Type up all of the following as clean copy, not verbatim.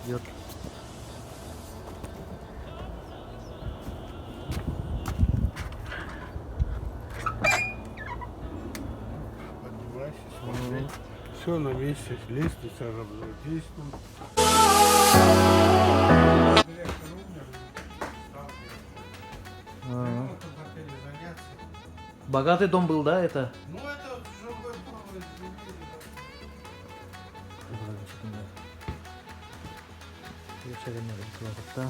Йорт. Поднимайся, смотри. Все на месте, лестница действует. Директор умер, стал директором. Вот он хотели заняться. Богатый дом был, да, это? Ну это вот жилой дом, изменили. Яшәгәннәр бит вакытта.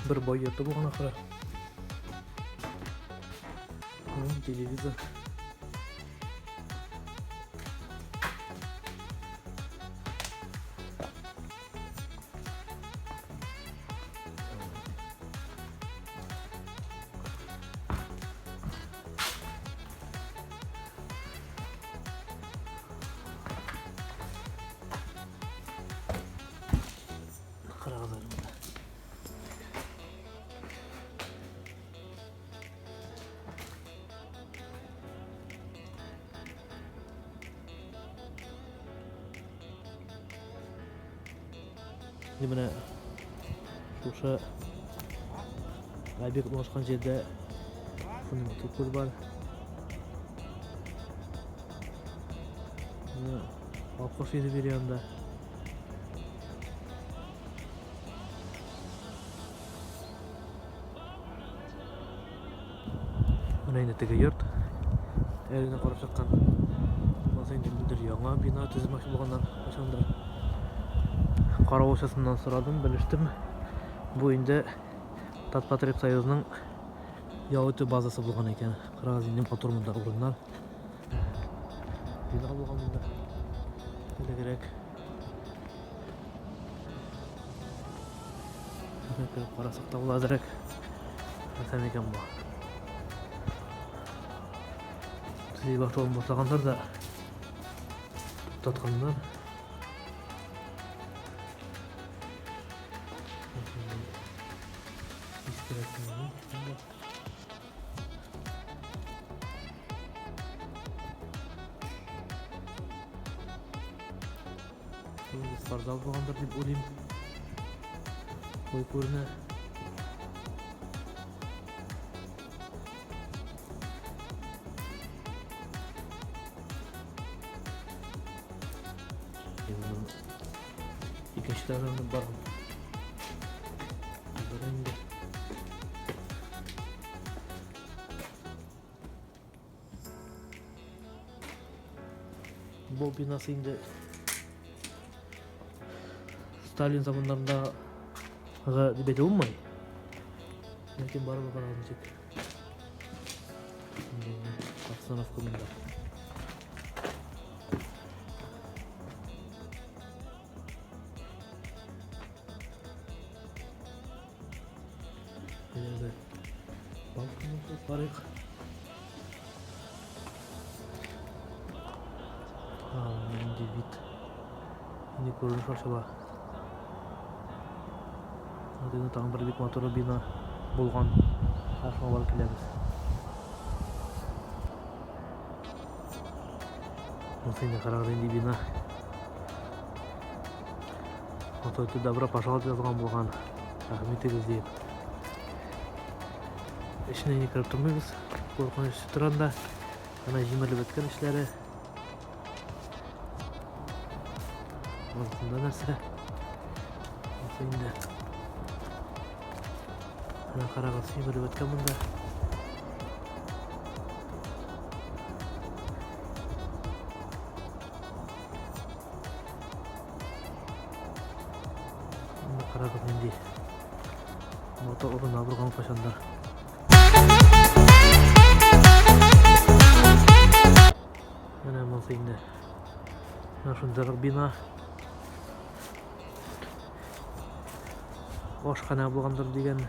Бер бай йорты булган ахры. Телевизор. Карагыз әле монда. Инде менә шушы объект урнашкан җирдә шундый матур күл бар. Менә аккош йөзеп йөри анда. Менә инде теге йорт. Әле генә карап чыккан. Монысы инде ниндидер яңа бина төземәкче булганнар кайчандыр. Каравылчысыннан сорадым, белештем. Бу инде Татпотребсоюзның ял итү базасы булган икән. Карагыз, инде матур монда урыннар. Бина булган монда. Элегрәк. Кереп карасак та була әзрәк. Нәрсә микән бу? Төзи башлавын башлаганнар да туктатканнар. Искерәк. Спортзал булгандыр дип уйлыйм. Ой күренә. Икенче этажына барам. Бер инде. Бу бинасы инде Сталин заманнарындагы дип әйтеп булмый. Ләкин барыбер карагыз ничек. Обстановка монда. Әле балконны карыйк. Нинди вид. Нинди күренеш ачыла. Инде тагын бер бик матур бина булган. Шуңа барып киләбез. Монысы инде карагыз нинди бина. Аты добро пожаловать язган булган. Рәхим итегез диеп. Эченә не кереп тормыйбыз. Куркыныч тора анда. Ана җимерелеп беткән эшләре. Монысында нәрсә? Монысы инде. Ана карагыз, җимерелеп беткән монда. Менә карагыз нинди матур урыннар булган кайчандыр. Менә монысы инде. Менә шундыйрак бина. Ашханә булгандыр дигән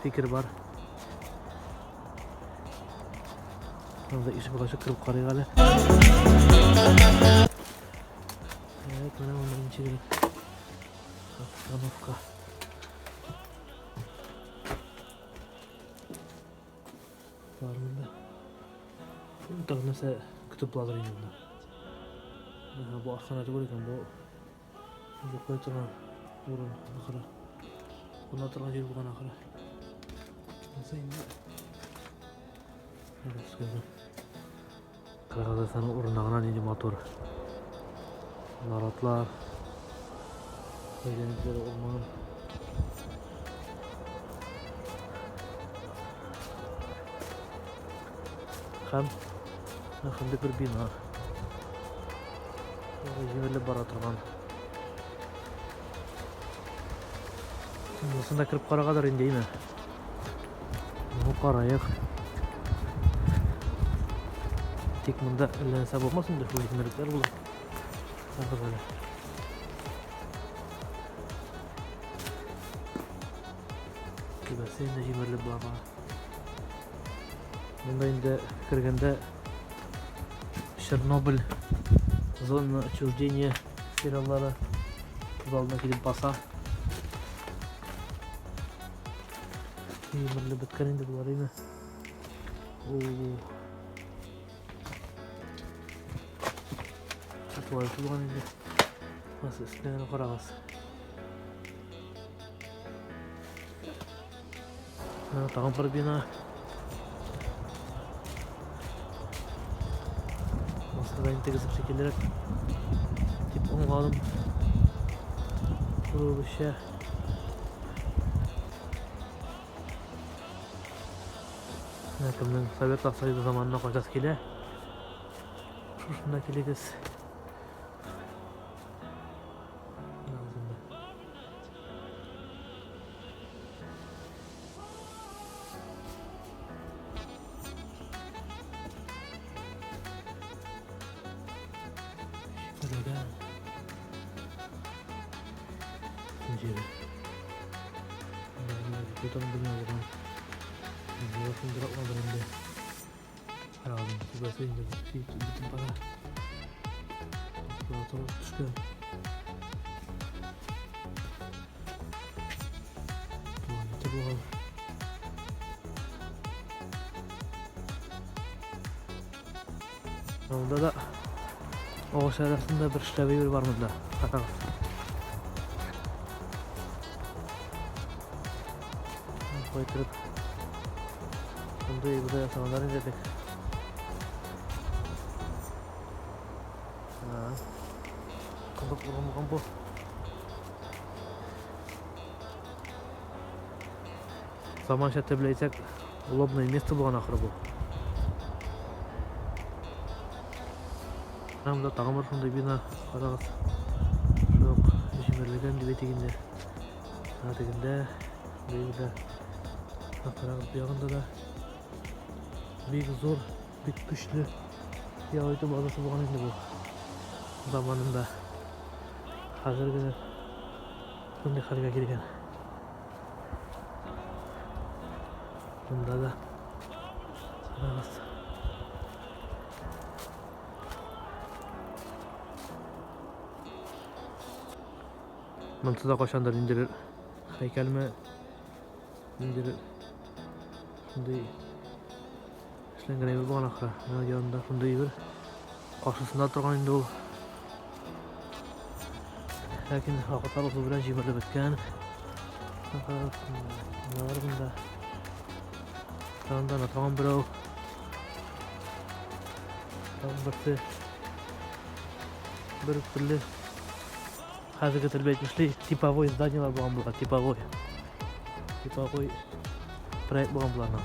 фикер бар. Монда ишек ачык, кереп карыйк әле. Так, менә монда ничегрәк обстановка. Бар монда. Тагы нәрсә көтеп буладыр инде монда. Бу ашханә түгел икән, бу йоклый торган урын ахыры. Куна торган җир булган ахыры. Монысы инде Кыргызстанның урыны гына нинди матур. Наратлар, әйләнеп урман. Һәм шундый бер бина. Җимерелеп бара торган. Монысында кереп карагадыр инде, име? Ну, караек. Тик монда әллә нәрсә булмасын инде, шул җимерекләр була. Карагыз әле. Түбәсе инде җимерелеп бара. Монда инде кергәндә Чернобыль зона отчуждения сериаллары күз алдына килеп баса. Җимерелеп беткән инде болар инде. Шулай булган инде. Nasıl üstüne генә карагыз. Менә тагын бер бина. Монысы да инде тегесе шикеллерәк дип аңладым. Күрүебезчә. Менә кемнең Советлар Союзы заманына кайтасы килә. Шушында килегез. Җире. Бүтән бина булган. Шундыйрак бардыр инде. Карагыз, түбәсе инде бөтен бара. Торып төшкән. Туалеты булган. Монда да агач арасында бер эшләве бер бар монда. Карагыз. Кайтырып шундый әйбер ясаганнар инде бик. Кызык урын булган бу. Заманча тел белән әйтсәк, лобное место булган ахры бу. Менә монда тагын бер шундый бина, карагыз. Шул ук җимерелгән дип әйтик инде. Менә тегендә, бу ягында. Менә карагыз, бу ягында да бик зур, бик көчле ял итү базасы булган инде бу заманында. Хәзер генә шундый хәлгә килгән. Монда да карагыз. Монысы да кайчандыр ниндидер һәйкәлме, ниндидер шундый эшләнгән әйбер булган ахры. Менә янында шундый әйбер каршысында торган инде ул. Ләкин вакытлар узу белән җимерелеп беткән. Менә монда. Тагын да тагын берәү. Тагын берсе. Бер төрле хәзерге тел белән әйтмешли, типовой зданиелар булган булган, типовой. Типовой проект булган буларның.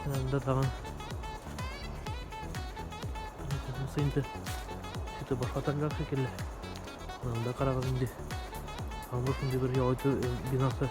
Менә монда тагын Монысы инде сөте башка төрлерәк шикелле. Менә монда карагыз инде. Тагын бер шундый бер ял итү бинасы.